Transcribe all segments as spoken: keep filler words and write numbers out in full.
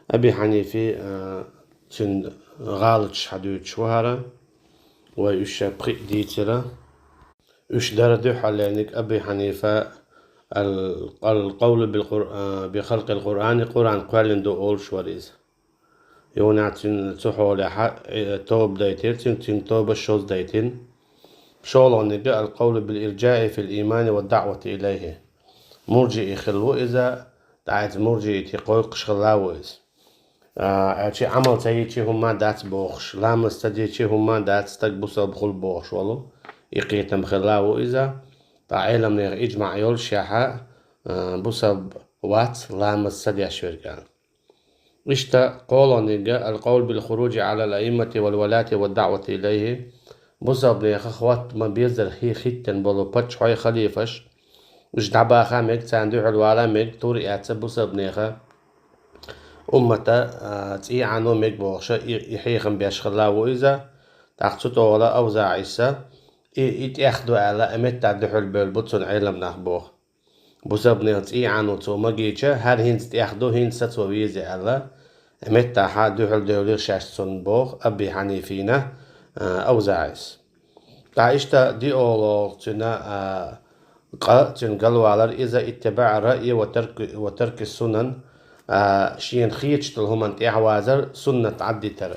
Аби Хьанифи, а, цуьнан гӀалаташ хьадуьйцуш ву хӀара, вай уьш ша пхиъ дийцира. Уьш дара дуьххьарлерниг Аби Хьанифа ал-, ал-къавлу бил-Къур-, а, би халкъил Къуръани, Къуръан кхоьллина ду олуш вара иза. Юханехь цуьнан цу хьолехьа, э, тоба дайтира, цуьнан, цуьнан тоба шозза дайтина. ШолгӀаниг ал-къавлу бил-иржаи фил иймани ва даъвати илайхи. Муржии хилла ву иза, тӀаккха иза муржиитий кхойкхуш хилла ву иза. А, аьлчи Ӏамал ца йичи хӀумма дац бохуш, ламаз ца дичи хӀумма дац, стаг бусалба хуьлу бохуш волу, и кхетам хилла ву иза. Ткъа Ӏеламнехан иджмаъ йолушехьа, а, бусалба вац ламаз ца деш верг аьлла. Иштта кхоалгӀаниг ал-къавлу бил-хуруджи Ӏалал аиммати вал валати ва даъвати илайхи. Бусалбанеха хӀотта ма-беззара хи-, хӀиттина болу паччахьой, халифаш, уьш дӀабаха мега, царна дуьхьал вала мега, тур а эцна бусалбанеха уммата, а, цӀий Ӏано мега бохуша, и, и хьехам беш хилла ву иза. ТӀаккха цу тӀогӀала Авзаъис и, и тӀех ду аьлла, и меттахь дуьхьал бевлла бу цунна Ӏеламнах боху. Бусалбанехан цӀий Ӏано цо магийча, хӀара хӀинца тӀех ду, хӀинца сацо веза аьлла, меттахьа дуьхьал девлира шаьш цунна боху Аби Хьанифина, а, Авзаъис. Ткъа иштта диъолгӀа цуьнан, а, къа, цуьнан галвалар иза иттибаъ раъи ва тарки, ва тарки сунан, а, шена хеташ долу хӀуманна тӀаьхьавазар, суннат Ӏаддитар.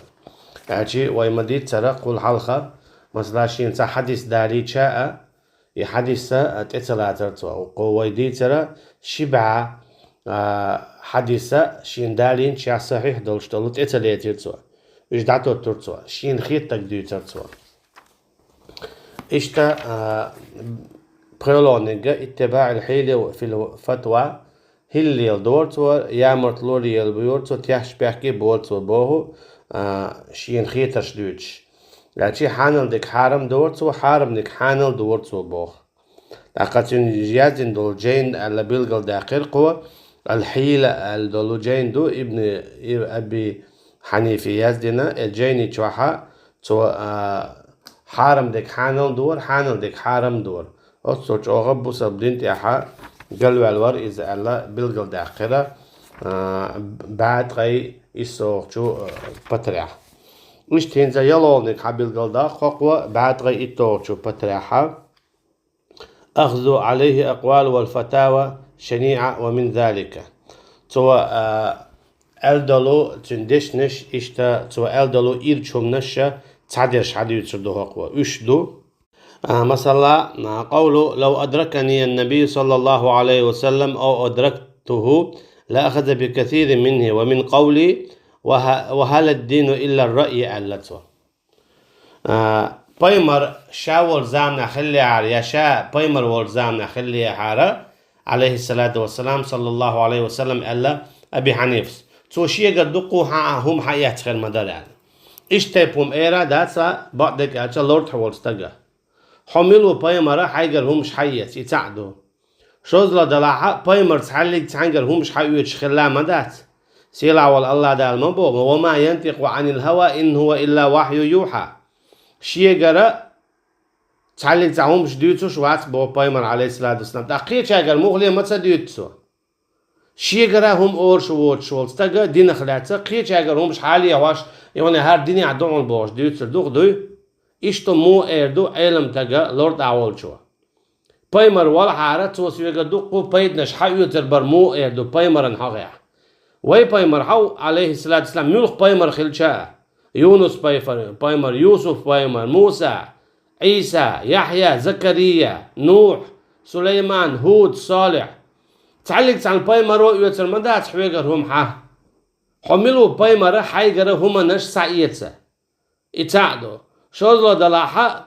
Аьлчи вай ма-дийццара кхул хьалха, масала, шена цхьа хьадис далийча а, и хьадиса, а, тӀе ца лацара цо. Кху вай дийцара ши бӀе, а, хьадиса шена далийначех сахьихь долуш долу тӀе ца лецира цо. Уьш дӀатоттура цо. Шена хеттарг дуьйцура цо. Иштта, а, пхоьалгӀаниг иттибаъил хьийли фил фатва, хӀилла лела дора цо, ямартло лела бора цо, тешнабехке бора цо боху, а, шена хетарш дуьйцуш. Аьлчи хьанал дерг хьарам дора цо, хьарамниг хьанал дора цо боху. ТӀаккха цуьнан яздина долу жайн аьлла билгалдаьккхира кхо, ал-Хьийла аьлла долу жайн ду, Ибн, Иб-, Аби Хьанифи яздина, э, жайни чохьа цо, а, хьарам дерг хьанал дора, хьанал дерг хьарам дора. Оццул чӀогӀа бусалба дин тӀехьа галваьлла вара иза аьлла билгалдаьккхира, а, бӀе ткъе иссалгӀачу, а, патарехь. Иштта хӀинца ялхолгӀаниг хьан билгалдаккха хӀокхо бӀе ткъе итталгӀачу патарехьа. Ахзу Ӏалайхи акъвал вал фатава шаниъа ва мин залика. Цо, а, аьлла долу цуьнан дешнаш, иштта цо аьлла долу ирча хӀуманаш цхьадерш хьадуьйцур ду хӀокхо. Уьш ду. А, масала, а, къавлу: «Лав адракани ан-набий саллаллаху Ӏалайхи ва саллам ав адрактуху, ла ахаза би касирин минхи ва мин къавли, ва ха-, ва хал ад-дину илла ар-раъй», аьлла цо. А, пайхамар ша волчу заманахь хиллехьара, я ша пайхамар волчу заманахь хиллехьара, Ӏалайхиссалату вассалам, саллаллаху Ӏалайхи ва саллам, аьлла Аби Хьанифас. Цо шегара дуккха хьан а хӀума хьаэцна хир ма дара аьлла. Иштта тайпа хӀума эра дац, бакъдерг аьлча, лартӀахь волчу стага. Хьо мила ву пайхамара хьайгара хӀумаш хьаэца, и цхьаъ ду. ШозлагӀа далахьа, пайхамар цхьаьллиг цхьаьнгара хӀумаш хьаоьцуш хилла ма дац. Сийлахь волу АллахӀ Дала ма боху: «Ва ма янтикъу Ӏанил хава, ин хӀува илла вахью юхьа». Шегара цхьаьллиг цхьа хӀумаш дуьйцуш вац боху пайхамар, Ӏалайхиссалату вассалам. ТӀаккха кхечаьргара муххале ма ца дуьйцу цо. Шегара хӀума олуш воцуш волу стага динах лаьцна, кхечаьргара хӀумаш хьалехьош, и вана хӀара динехь ду хьуна бохуш дуьйцур ду-кх дуй? Иштта муха эр ду Ӏеламстага лартӀахь волчо. Пайхамар валахьара, цо соьга дуккха пайданаш хьаоьцур бара муха эр ду пайхамаран хьокъехь. Вай пайхамар хьову, Ӏалайхиссалату вассалам, муьлха пайхамар хилча а: Юнус пайфар-, пайхамар, Юсуф пайхамар, Муса, Ӏийса, Яхьъя, Закария, Нухь, Сулайман, ХӀуд, Салихь. Цхьаьллиг цхьана пайхамаро оьцур ма дац хьоьгара хӀума хьан. Хьо мила ву пайхамара хьайгара хӀуманаш схьаэца? И цхьаъ ду. ШозлагӀа далахьа,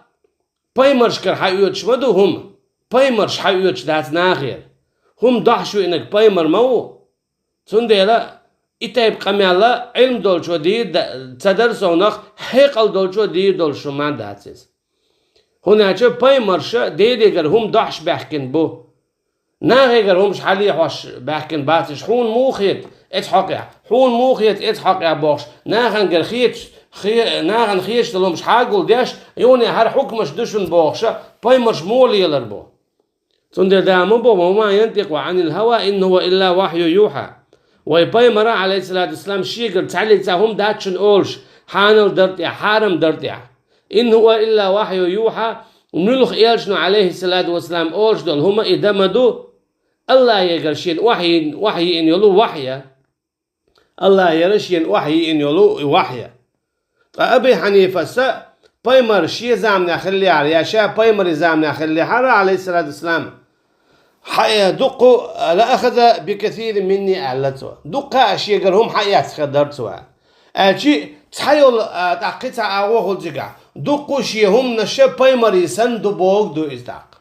пайхамаршкара хьаоьцуш ма ду хӀума. Пайхамарш хьаоьцуш дац нахера. ХӀума дохьуш веанарг пайхамар ма ву. Цундела и тайпа къамел Ӏилма долчо дийр да-, ца дара совнах, хьекъал долчо дийр долуш хӀума дац иза. ХӀунда аьлча пайхамарша Делегара хӀума дохьуш баьхкина бу. Нахегара хӀумаш хьалехьош баьхкина бац уьш, хьуна муха хета эцу хьокъехь? Хьуна муха хета эцу хьокъехь бохуш, нахангара хеташ, хе-, нахана хеташ долу хӀумаш хьагулдеш, юхане хӀара хьукмаш ду шуна бохуша, пайхамарш муха лелар бу? Цундела Дала ма боху: «Ва ма янтикъу Ӏанил хава, ин хӀува илла вахью юхьа». Вай пайхамара, Ӏалайхиссалату вассалам, шегара цхьаллиг цхьа хӀума дац шуна олуш, хьанал дар тӀехь, хьарам дар тӀехь. «Ин хӀува илла вахьйун юхьа», муьлха элчано, Ӏалайхиссалату вассалам, олуш долу хӀума и дан ма ду, АллахӀегара шена вахьйина, вахьйина йолу вахья. АллахӀера шена вахьйина йолу вахья. Ткъа Аби Хьанифаса пайхамар шен заманахь хиллехьара, я ша пайхамаран заманахь хиллехьара, Ӏалайхиссалату вассалам, хьаэца дуккха, «ла ахаза би касирин минни», аьлла цо. Дуккха а шегара хӀума хьаэцна хир дара цо. Аьлча, цхьа йолу, а, тӀаккха кхин цхьа агӀо хуьлу цигахь. Дуккха а шен хӀуманаш пайхамаран санна ду бохург ду иза тӀаккха.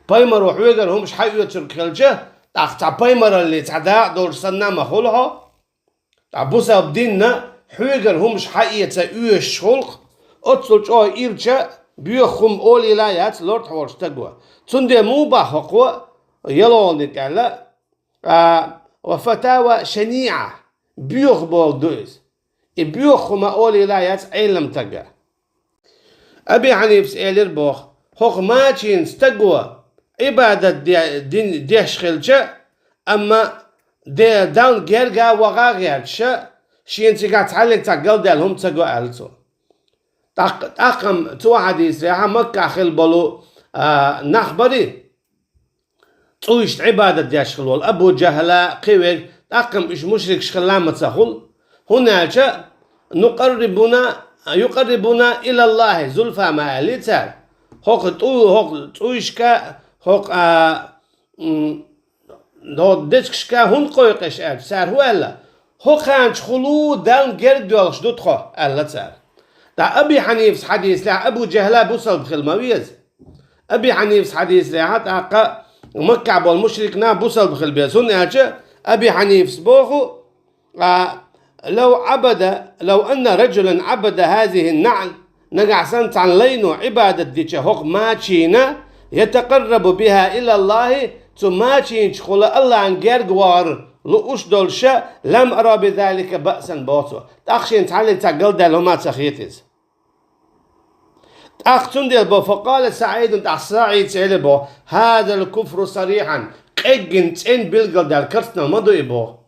Пайхамаро хьоьгара хӀумаш хьаоьцург хилча, тӀаккха цхьа пайхамараллий цхьа дакъа долуш санна ма хуьлу хьо. Ткъа бусалба динна хьоьгара хӀумаш хьаэца оьшуш хуьлу-кх, оццул чӀогӀа ирча, боьха хӀума олийла яц лартӀахь волчу стага. Цундела муха боху хӀокхо, ялхолгӀаниг аьлла, а, ва фатава шаниӀа, боьха бохург ду иза. И боьха хӀума олийла яц Ӏелам стага. Аби Хьанифас элира боху: «ХӀокху мачийна стага Ӏибадат де-, дин деш хилча, амма де-, Далла герга а ваха а гӀерташ, шена цигахь цхьаллиг цхьа галдаьлла хӀума ца го», аьлла цо. ТӀаккха-, тӀаккха-м цу хьадисехь Маккахь хилла болу, а, нах барий, цӀуйшна Ӏибадат деш хилла волу Абу Джахьла, кхин верг, тӀаккха-м уьш мушрикаш хилла ма ца хуьлу. ХӀунда аьлча, «нукъаррибуна, юкъаррибуна илаллахӀи зулфа» ма аьллий цара. ХӀокху тӀу-, хӀокху цӀуйшка, хӀокху, а, м, хӀокху дечигашка хӀунда кхойкху аьлча, цара хӀун аьлла? «ХӀокхарнчухула Далла герга доьлхуш ду тхо», аьлла цара. Ткъа Аби Хьанифас хьадисехь Абу Джахьла бусалба хила ма веза. Аби Хьанифас хьадисехь тӀаккха Маккахь болу мушрик нах бусалба хила беза. ХӀунда аьлча Аби Хьанифас боху, а, «лав Ӏабада, лав анна раджулан Ӏабада хазихин наӀл», нагахь санна цхьана лайно Ӏибадат дича хӀокху мачийна, «ятакъаррабу биха илаллахӀи», цу мачийначухула Аллахьан герга вахар лууш долуша, «лам ара би залика баъсан», боху цо. ТӀаккха шена цхьаллиг цхьа галдаьлла хӀума ца хета иза. ТӀаккха цундела бо, факъала СаӀидун, тӀаккха СаӀида элира бо: «Хазал куфру сарихьан», къеггина цӀена билгалдаьлла керстанал ма ду и бо.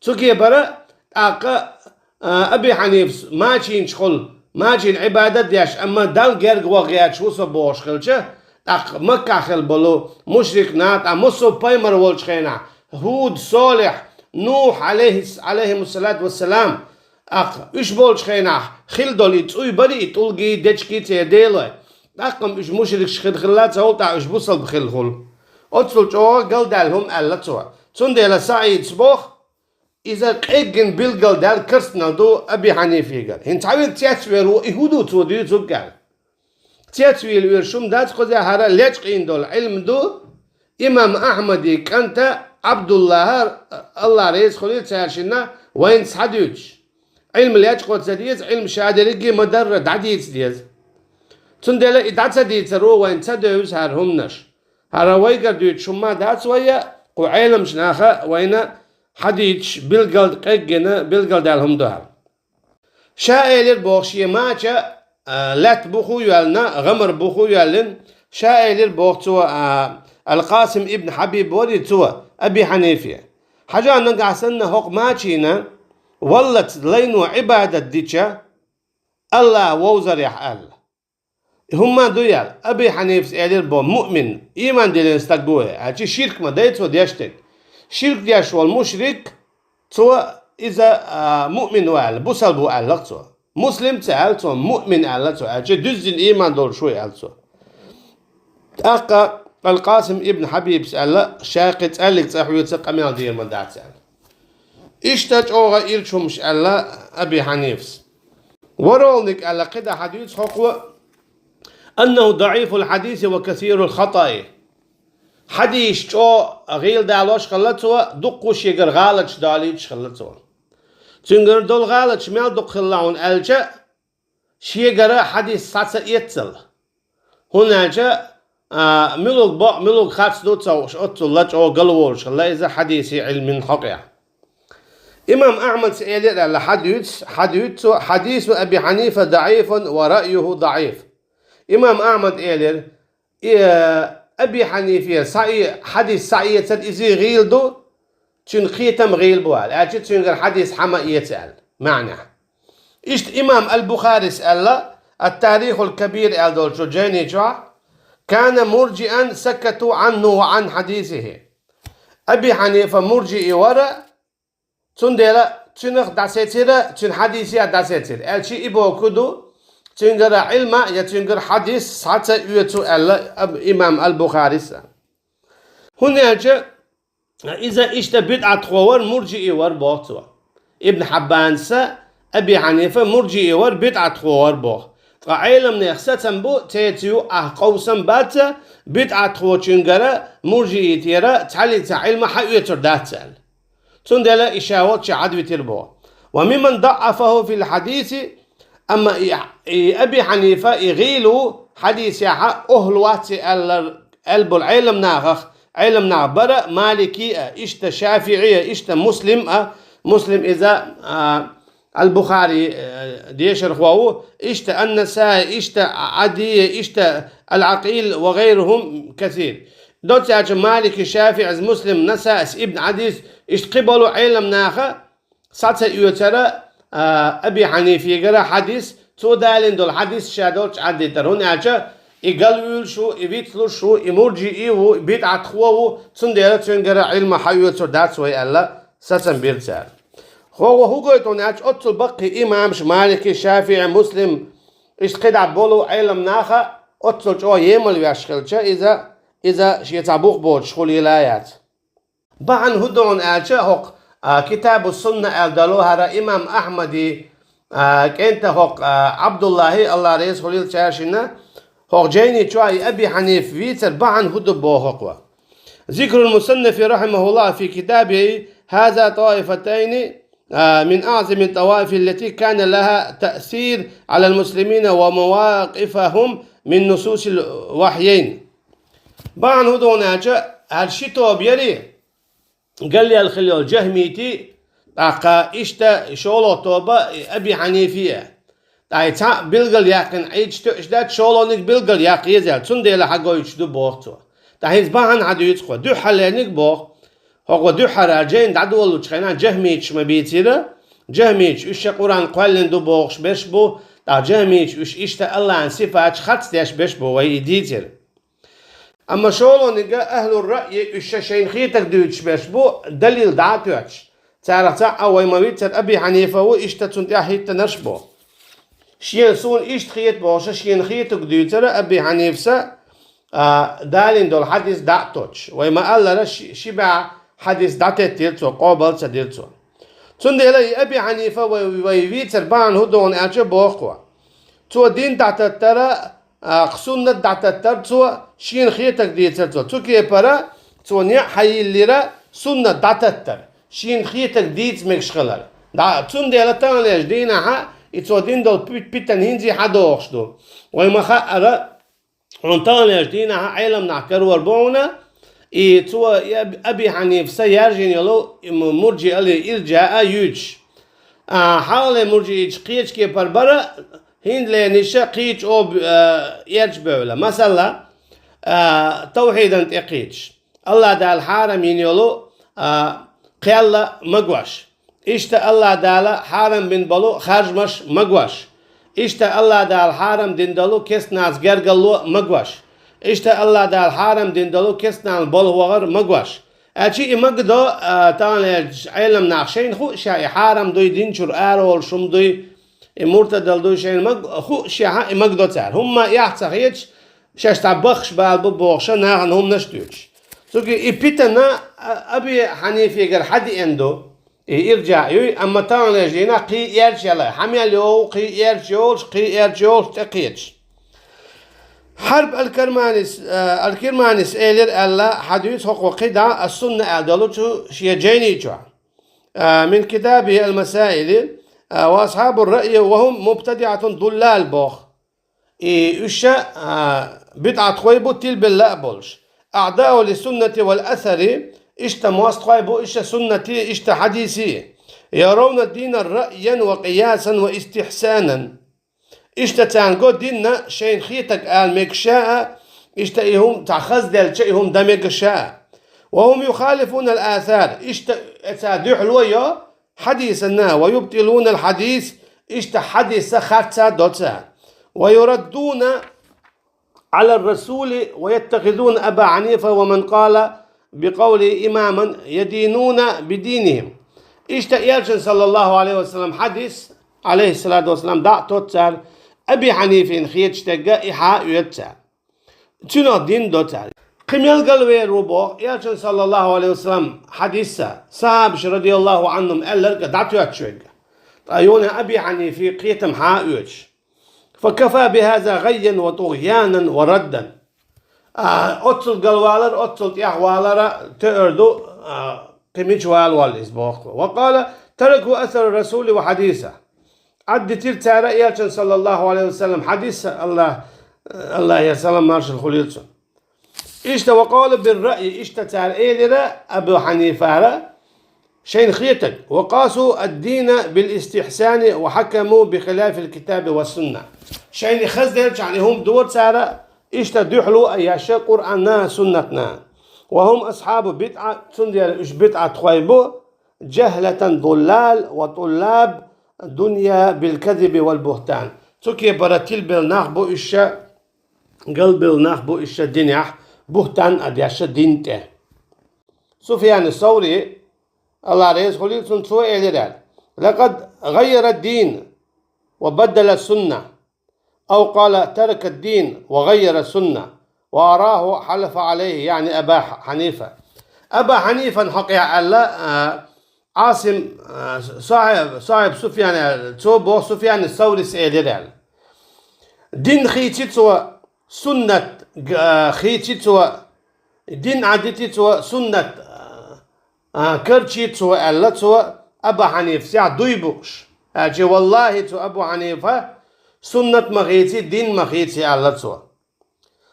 Цу кепара тӀаккха, а, Аби Хьанифас мачийначухула, мачийна Ӏибадат деш, амма Далла герга ваха гӀерташ ву со бохуш хилча, тӀаккха Маккахь хилла болу мушрик нах, тӀаккха массо а пайхамар волчу хенахь, ХӀуд, Солихь, Нухь, Ӏалайхис-, Ӏалайхимуссалату вассалам, тӀаккха уьш болчу хенахь хилла долу и цӀуй барий, и тӀулгий, дечигий церан делой. ТӀаккха-м уьш мушрикаш хир хилла ца хуьлу, тӀаккха уьш бусалба хилла хуьлу. Оццул чӀогӀа галдаьлла хӀума аьлла цо. Цундела СаӀидас боху, иза къеггина билгалдаьлла керстанал ду Аби Хьанифигара. ХӀинца цхьаверг цецвер ву, и хӀун ду цо дуьйцург аьлла. Цецвийла верг хӀума дац, кхузахь хӀара лечкъийна долу Ӏилма ду, имам Ахьмадан кӀанта Ӏабдуллахьа, Аллах реза хуьлийла цаьршинна, вайна схьадуьйцуш. Ӏилма лечкъо ца деза, Ӏилма ша дерриге ма-дарра дӀадийца деза. Цундела и дӀа ца дийцаро вайна ца девза хӀара хӀуманаш. ХӀара вайгара дуьйцуш хӀума дац вайа, кху Ӏеламчу наха вайна хьадийцуш билгал-, къеггина билгалдаьлла хӀума ду хӀара. Ша элира боху шен мача, а, лаьтта буху а йоьллина, гӀамар буху а йоьллина, ша элира боху цо, а, Алкъасим ибн Хьабиб варий цо, Аби Хьанифе: «Хьажа, нагахь санна хӀокху мачийна валлаца лайно Ӏибадат дича, Аллах вовзарехь», аьлла. И хӀумма ду ял, Аби Хьанифас элира бо: «Муъмин, ийман диллина стаг ву», аьлча, ширк ма дай цо деш дерг. Ширк деш волу мушрик, цо иза, а, муъмин ву аьлла, бусалба ву аьлла цо. Муслим ца аьлла цо, муъмин аьлла цо, аьлча, дуьззина ийман долуш ву аьлла цо. ТӀаккха Алкъасим ибн Хьабибас аьлла, ша кхин цӀаьллиг цӀа хьоьца къамел дийр ма дац аьлла. Иштта чӀогӀа ирча хӀумаш аьлла Аби Хьанифас. ВорхӀалниг аьлла кхидӀа хьадуьйцу хӀокхо: «Аннаху даӀифул хьадиси ва касирул хатаи». Хьадисаш чӀогӀа гӀийла далош хилла цо, дуккха шегара гӀалаташ далийташ хилла цо. Цуьнгара долу гӀалаташ мел дукха хилла хьуна аьлча, шегара хьадис схьа ца эццал. ХӀунда аьлча, а, муьлуг бакъ, муьлуг харц ду ца хууш, оццул чӀогӀа гал волуш хилла иза хьадиси Ӏилмин хьокъехь. Имам Ахьмадс элира аьлла, хьадуьйцу, хьадуьйцу цо: «Хьадису Аби Хьанифа даӀифун ва раъюху даӀиф». Имам Ахьмад элира: «И, э, Аби Хьанифера схьа-, хьадис схьаэцар иза гӀийла ду, цуьнан кхетам гӀийла бу аьлла, аьлча цуьнгара хьадис хьа ма эца аьлла, маьӀна. Иштта имам аль-Бухарис аьлла, Ат-Тарихуль-Кабир аьлла долчу жайни чохь: «Кана мурджиан сакату анху ва ан хьадисихи». Аби Хьанифа мурджии вара, цундела цуьнах дӀасецира, цуьнан хьадисех дӀасецира, аьлча и бохург ду, цуьнгара Ӏилма я цуьнгара хьадис схьа ца оьцу аьлла имам аль-Бухарис. ХӀунда аьлча иза иштта бидӀатхо вара, мурджии вара боху цо. Ибн Хьаббанса Аби Хьанифа мурджии вара, бидӀатхо вара боху. Ткъа Ӏеламнех сацам бу, цеций ю ахь къовсам бац, бидӀатхочуьнгара мурджиитера цхьаллица Ӏилма хьаоьцур дац аьлла. Цундела и ша волчу Ӏадвитира боху. «Ва мимман даӀафаху фил хьадиси», амма и, и Аби Хьанифа и гӀийла ву хьадисехь, охьла вац и аьлла, аьлла болу Ӏеламнахах, Ӏеламнах бара Малики а, иштта ШафиӀи а, иштта Муслим а, Муслим иза, а, аль-Бухари, а, дешархо ву, иштта ан-Насаи, иштта Ӏади а, иштта аль-Ӏакъил ва гӀайрухум касир. Доцца аьлча Малики, ШафиӀис, Муслим, Насаис, Ибн Ӏадис, иштта кхин болу Ӏеламнаха схьа ца оьцура, а, Аби Хьанифигара хьадис, цо далийна долу хьадис ша долчу Ӏаддитара. ХӀунда аьлча и галвуьйлуш ву, и вицлуш ву, и мурджии ву, и бидӀатхо ву, цундела цуьнгара Ӏилма хьаоьцур дац вай аьлла, сацам бира цара. ХӀокхо хӀун гойту хьуна аьлча, оццул баккхий имамаш Малики, ШафиӀи, Муслим, иштта кхидӀа болу Ӏеламнаха оццул чӀогӀа емал веш хилча, иза, иза шен цхьа бух боцуш хуьлийла яц. Бахьана хӀун ду хьуна аьлча, хӀокху, а, Китабу Сунна аьлла долу хӀара имам Ахьмади, а, кӀента хӀокху, а, Ӏабдуллахьи, АллахӀ реза хуьлийла цаьршинна, хӀокху жайни чохь и Аби Хьанифа вийцар бахьана хӀун ду боху хӀокхо. Зикрул мусаннифи рахьимахуллахь фи китабихи хаза таифатайни, а, мин аъзами таифи ллати кана лаха таъсир Ӏалал муслимина ва мавакъифахум мин нусусил вахьйайн. Бахьана хӀун ду хьуна аьлча, хӀара ши тоба яри, галъяьлла хилла йолу жахмити, тӀаккха иштта шолгӀа тоба Аби Хьанифи а. ТӀаккха и цхьаъ билгал яьккхина Ӏийча тоьаш дац, шолгӀаниг билгал яккха еза аьлла, цундела хьагойтуш ду боху цо. ТӀаккха хӀинца бахьана хьадуьйцу кхо, дуьххьарлерниг боху. ХӀокхо дуьххьара жайна дӀадолучу хенахь жахмиташ ма бийцира, жахмиташ уьш ша Къуръан кхоьллина ду бохуш берш бу, тӀаккха жахмиташ уьш иштта АллахӀан сифаташ харц деш берш бу вай и дийцира. Амма шолгӀаниг ахӀлур-раъйи уьш ша шайна хетарг дуьйцуш берш бу, далил дӀа а тоьттуш. Царах цхьаъ а вай ма-виццара Аби Хьанифа ву, иштта цунна тӀаьхьа хӀиттинарш бу. Шена суна иштта хета бохуш, шена хетарг дуьйцура Аби Хьанифас, а, далийна долу хьадис дӀа а тоьттуш. Вай ма-аллара, ши, ши бӀе хьадис дӀатеттира цо, къобал ца дира цо. Цундела и Аби Хьанифа вай, вай вийцар бахьана хӀун ду хьуна аьлча боху хӀокхо. Цо дин дӀататтара, а, кху суннат дӀататтара цо, шена хетарг дийцара цо. Цу кепара цо неӀ хьайиллира суннат дӀататтара, шена хетарг дийца мегаш хилар. ДӀа, цундела таханлерчу дийнахьа и цо дина долу пи-, питана хӀинца а хьадохуш ду. Вай ма-хаъара, хьуна таханлерчу дийнахьа Ӏеламнах карор бу хьуна, и цо и Аб-, Аби Хьанифас яржийна йолу и му-, мурджиалли ирджаъ а юьйцуш. А, хьалхале мурджииташ кхечу кепара бара, хӀинцалерниш а кхечу оба, а, эрча бевлла. Масала, а, тавхьидан тӀе кхеташ. АллахӀ Дала хьарам йина йолу, а, кхел а магош. Иштта АллахӀ Дала хьарам бина болу харжамаш магош. Иштта АллахӀ Дала хьарам дина долу кестнаш гергарло магош. Иштта АллахӀ Дала хьарам дина долу кестнаш болх вахар магош. Аьлча и магадо, а, таханлерчу Ӏеламнаха шайна хууш а, и хьарам дуй, динчуьра араволуш хӀума дуй, и муртадал дуй шайна маг-, хууш а, и магадо цара. ХӀумма эхь ца хеташ, шаьш цхьа баххаш бала бу бохуш а, нахана хӀуманаш а дуьйцуш. Цуьнга и питана, а, Аби Хьанифигара хьадеана ду, и ирджаъ юй, амма таханлерчу дийнахь кхин а эрча яла, хьа мел йогӀу, кхин а эрча йолуш, кхин а эрча йолуш тӀекхеташ. Хьарб аль-Карманис, а, аль-Кирманис элира аьлла, хьадуьйцу хӀокхо кхидӀа а Ас-Сунна аьлла долучу шен жайни чохь. А, мин китабихи аль-Масаили, а, ва асхьабур-раъйи ва хӀум мубтадиӀатун дуллал боху. И уьш ша, а, бидӀатхой бу, тилбелла а болуш. АӀдау лиссуннати вал асари, иштта мостагӀой бу, иштта суннати, иштта хьадиси. Яравна ддина раъян ва къиясан ва истихьсанан. Иштта царна го динна шайна хетарг ала мегаш а, иштта и хӀума цхьа хазделча и хӀума дан мегаш а. وهم يخالفون الآثار, иштта цар дуьхьало йо хьадисанна, ويبطلون الحديث, иштта хьадис харц до цар, ويردون على الرسول ويتخذون أبا حنيفة ومن قال بقوله إماما يدينون بدينهم. Иштта Элчан, صلى الله عليه وسلم, хьадис, عليه الصلاة والسلام, дӀа а тот цар, Аби Хьанифан хеташ дерг а хьаоьцу цар. Цунах дин до цар. Кхин мел галвер ву боху Элчан, صلى الله عليه وسلم, хьадис а, сахьабаша, رضي الله عنهم, аьлларг а дӀатоьттуш верг а, ткъа юха Аби Хьанифан кхетам хьаоьцуш. فكفى بهذا غيا وطغيانا وردا. А, оццул галвалар, оццул тӀехвалар а тоьар ду, а, кхин мича валаволла иза боху. وقال: تركوا أثر الرسول وحديثه. Ӏаддитира цара Элчан, صلى الله عليه وسلم, хьадис а, АллахӀ, АллахӀера салам-маршалла хуьлийла цунна. Иштта وقالوا بالرأي, иштта цара элира Абу Хьанифара шайна хетарг. وقاسوا الدين بالاستحسان وحكموا بخلاف الكتاب والسنة. Шайна хазделчахьана хӀума дора цара, иштта дуьхьало а еш Къуръанна, суннатна. وهم أصحاب بدعة, цундела уьш бидӀатхой бу, جهلة ضلال وطلاب دنيا بالكذب والبهتان. Цу кепара тилбелла нах бу уьш, галбелла нах бу уьш динехь, бухӀтан а деш дин тӀе. Суфьян ас-Саври, АллахӀ реза хуьлийла цунна, цо элира аьлла: لقد غير الدين وبدل السنة، أو قال: ترك الدين وغير السنة، وأراه حلف عليه, يعني أبا حنيفة. Аба Хьанифан хьокъехь аьлла, а, Ӏасим, а, сахьиб, сахьиб Суфьян аьлла, цо боху, Суфьян ас-Саврис элира аьлла. Дин хийци цо, суннат, г-, а, хийци цо, дин Ӏадити цо, суннат, а, а, карчи цо аьлла цо, Аба Хьанифас дуй бууш. Аьлча, валлахӀи, цу Абу Хьанифа суннат ма хийци, дин ма хийци аьлла цо.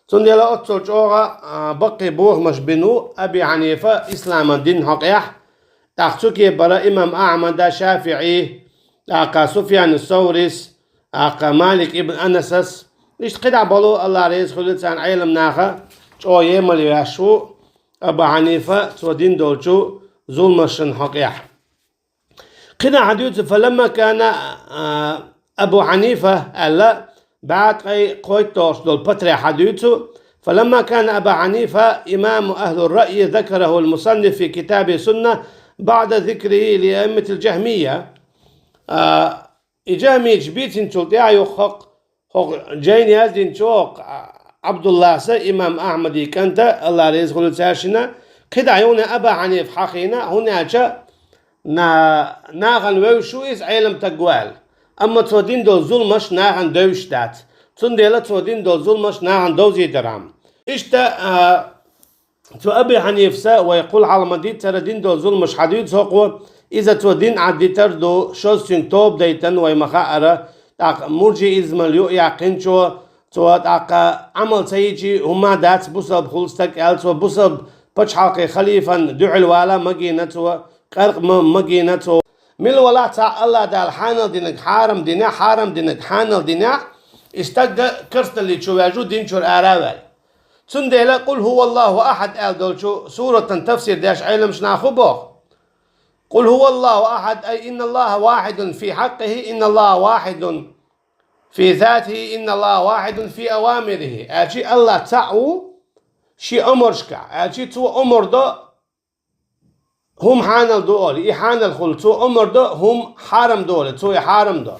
Цундела оццул чӀогӀа, а, баккхий бохамаш бина ву Аби Хьанифа исламан дин хьокъехь, тӀаккха цу кепара имам Ахьмада, ШафиӀи, тӀаккха Суфьян ас-Саврис, тӀаккха Малик ибн Анасас, иштта кхидӀа болу, АллахӀ реза хуьлийла царна, Ӏеламнаха чӀогӀа емал веш ву Аба Хьанифа цо дина долчу зуламашна хьокъехь. КхидӀа хьадуьйцу, فلما كان, а, أبو حنيفة аьлла, бӀе ткъе кхойтталгӀачу долу патарехь хьадуьйцу, فلما كان أبا حنيفة إمام أهل الرأي ذكره المصنف في كتابه السنة بعد ذكره لأئمة الجهمية. А, и жахмийчу бийцинчул тӀаьхьа юха хӀокху, хӀокху жайна яздинчу хӀокху Ӏабдулласа, имам Ахьмадан кӀанта, АллахӀ реза хуьлийла цаьршинна, кхидӀа юха Аба Хьанифа хьахийна, хӀунда аьлча на-, нахана вевзаш ву иза, Ӏеламстаг ву аьлла. Амма цо дина долу зуламаш нахана девзаш дац. Цундела цо дина долу зуламаш нахана довзийта дара хьама. Иштта, а, цу Аби Хьанифас вай кхул хьалха ма-дийццара дина долу зуламаш хьадуьйцу хӀокхо, иза цо дин Ӏаддитар ду, шозза цуьнга тоба дайтина вай ма-хаъара, тӀаккха муржиизмал юкъаяьккхинчо, цо тӀаккха Ӏамал ца йича хӀумма дац бусалба хуьлу стаг аьлла, цо бусалба пачхьалкхийн халифан дуьхьал вала магийна цо, къаьркъа ма-, магийна цо. Мила валахь цхьа АллахӀ Дала хьанал динарг хьарам динехь, хьарам динарг хьанал динехь, и стаг керстаналли чу ваьжна ву, дин чуьра ара а ваьлла. Цундела «Къул хӀува Аллаху ахьад» аьлла долчу суратан тафсир деш Ӏеламчу наха хӀун боху? «Къул хӀува Аллаху ахьад», ай «Инна Аллаха вахьидун фи хьаккъихӀи, инна Аллаха вахьидун фи затихӀи, инна Аллаха вахьидун фи авамирихӀи», аьлча, АллахӀ цхьаъ ву шен омаршкахь, аьлча, цо омар до хӀума хьанал ду олий, и хьанал хуьлу, цо омар до хӀума хьарам ду олий, цо и хьарам до.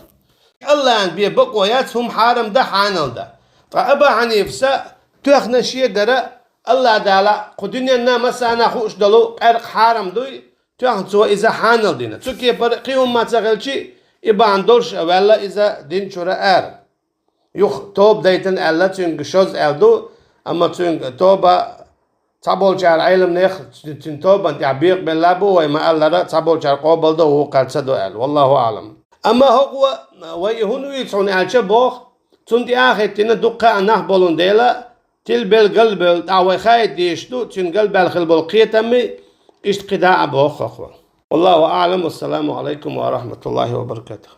АллахӀана бен бакъо яц хӀума хьарам дан, хьанал дан. Ткъа Аба Хьанифас тоьхна шен дара, АллахӀ Дала кху дуьненна массарна хууш долу къаьркъа хьарам дуй, тоьхна цо иза хьанал дина. Цу кепара кхин хӀумма ца хилча, и бахьана долуш а ваьлла иза дин чуьра ара. Юха тоба дайтина аьлла, цуьнга шозза аьлла ду, амма цуьнга тоба цхьаболчара Ӏеламнех цуьнан тобанна тӀехь бекъабелла бу, вай ма-аллара, цхьаболчара къобал до, вукхара ца до аьлла. Валлаху аӀлам. Амма хӀокхо вай и хӀунда вуьйцу хьуна аьлча боху, цунна тӀе а хӀиттина дуккха а нах болун дела, тилбелла, галбевлла, тӀаккха вай хаийта дезаш ду, цуьнан галбаьлла хила болу кхетаммий, иштта кхидӀа а боху хӀокхо. Валлаху аӀлам, вассаламу Ӏалайкум ва рахьматуллахӀи ва баракатухӀ.